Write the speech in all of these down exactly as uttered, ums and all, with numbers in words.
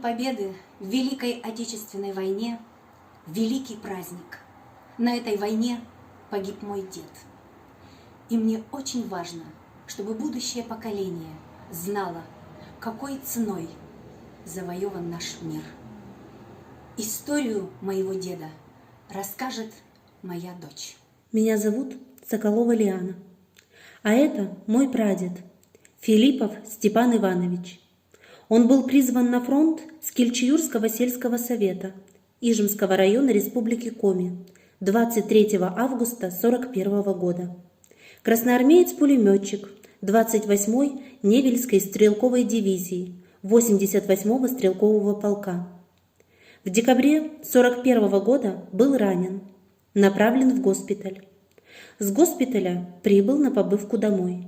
Победы в Великой Отечественной войне — великий праздник. На этой войне погиб мой дед. И мне очень важно, чтобы будущее поколение знало, какой ценой завоеван наш мир. Историю моего деда расскажет моя дочь. Меня зовут Соколова Лиана. А это мой прадед, Филиппов Степан Иванович. Он был призван на фронт с Кильчиюрского сельского совета Ижемского района Республики Коми двадцать третьего августа сорок первого года. Красноармеец-пулемётчик двадцать восьмой Невельской стрелковой дивизии восемьдесят восьмого стрелкового полка. В декабре сорок первого года был ранен, направлен в госпиталь. С госпиталя прибыл на побывку домой.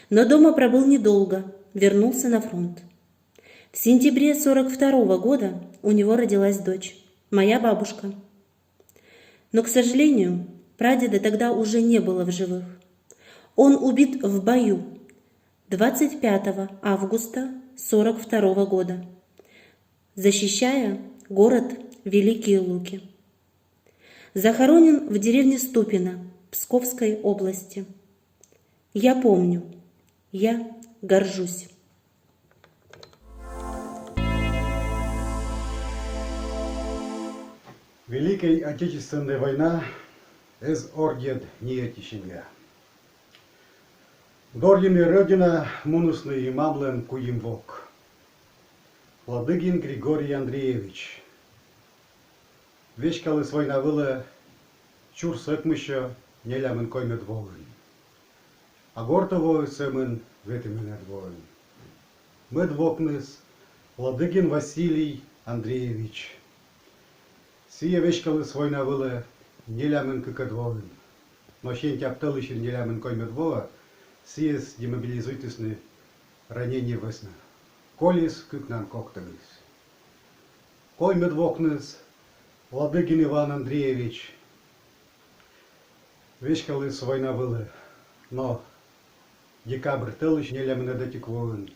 Но дома пробыл недолго, вернулся на фронт. В сентябре сорок второго года у него родилась дочь, моя бабушка. Но, к сожалению, прадеда тогда уже не было в живых. Он убит в бою двадцать пятого августа сорок второго года, защищая город Великие Луки. Захоронен в деревне Ступино Псковской области. Я помню, я горжусь. Великӧй Отечественнӧй война эз ордйӧд ни ӧтисьӧн. Дорйыны Рӧдина мунісны и мамлӧн куим вок. Ладыгин Григорий Андреевич веськаліс война вылӧ сюрс ӧкмыссё нелямын коймӧд воын. А гортӧ воис сӧмын ветымынӧд воын. Мӧд вокныс Ладыгин Василий Андреевич. Сійӧ веськаліс война вылӧ нелямын кыкӧд воын. Но сентябрь тӧлысьын нелямын коймӧд воӧ сійӧс демобилизуйтісны ранение вӧсна. Колис кыкнан коктӧгыс. Коймӧд вокныс Ладыгин Иван Андреевич веськаліс война вылӧ, но декабрь тӧлысь нелямынӧд ӧтик воын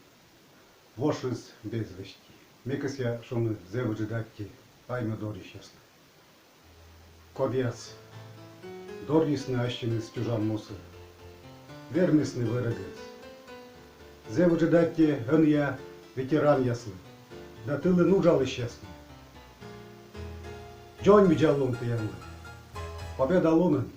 вошис без вести. Ме кӧсъя шуны, зэв ыджыд аттьӧ аймӧ дорйысьяслы, кодъяс дорйисны ассьыныс чужан мусӧ, вермисны вӧрӧгӧс. Зэв ыджыд аттьӧ ӧнія ветеранъяслы да тылын уджалысьяслы. Дзоньвидзалун тіянлы! Победа лунӧн!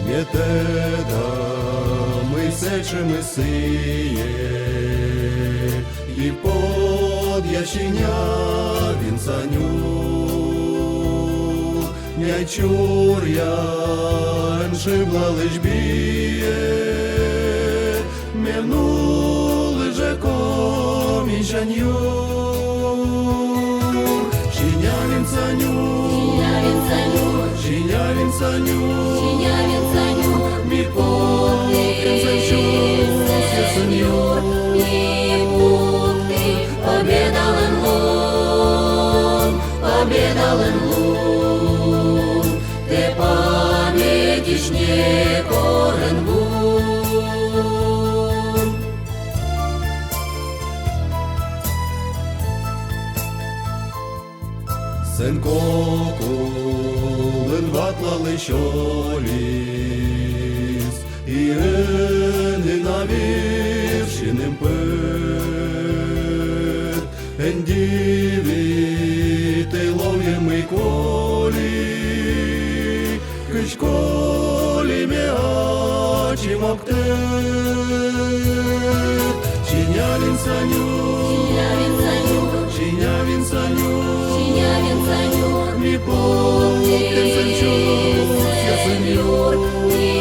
Ме тӧда, мый сэтшӧмыс сійӧ, и подъяс синя винса нюр, няй чуръяӧн шыблалысь бийӧ, ме нулі жӧ Комиысянь юр. Синя винса нюр, синя винса нюр, синя винса нюр, синя винса нюр, ми пуктім сэн сюрсъясӧн юр, ми пуктім Победалӧн лун, Победалӧн лун, тэ паметьысь некор эн вун. Сэн кок улын ватлалысь оліс, и ӧні на вежсьыным пӧт. Эн дивитӧй, ловйӧ, мый коли, кыдз коли ме ачым ог тӧд. Синя винса нюр, синя винса нюр, синя винса нюр, синя винса нюр, ми пуктім сэн сюрсъясӧн юр, ми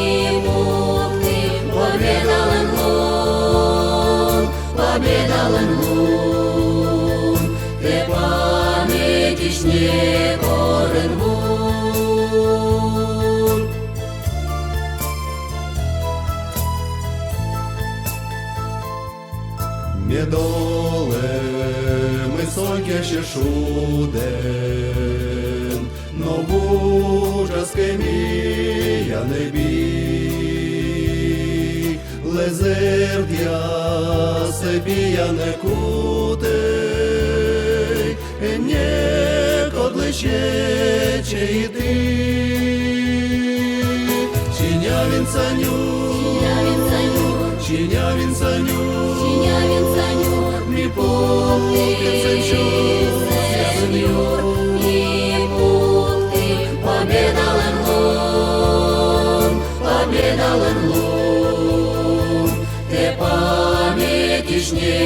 пуктім Победалӧн лун, Победалӧн лун, тэ паметьысь некор эн вун. Долемыс соньгесьӧ шудӧн, но вуджас кӧ миян эбит. Лӧз зӧрдъяс пиянӧ кутӧй, некодлысь чеччӧй ті. Синявин Саню, Синявин Саню, Синявин Саню, Синявин Саню, ми пуктім сӧмын сюръясӧн юр, ми пуктім Победалӧн лун, Победалӧн лун. Тэ паметьысь не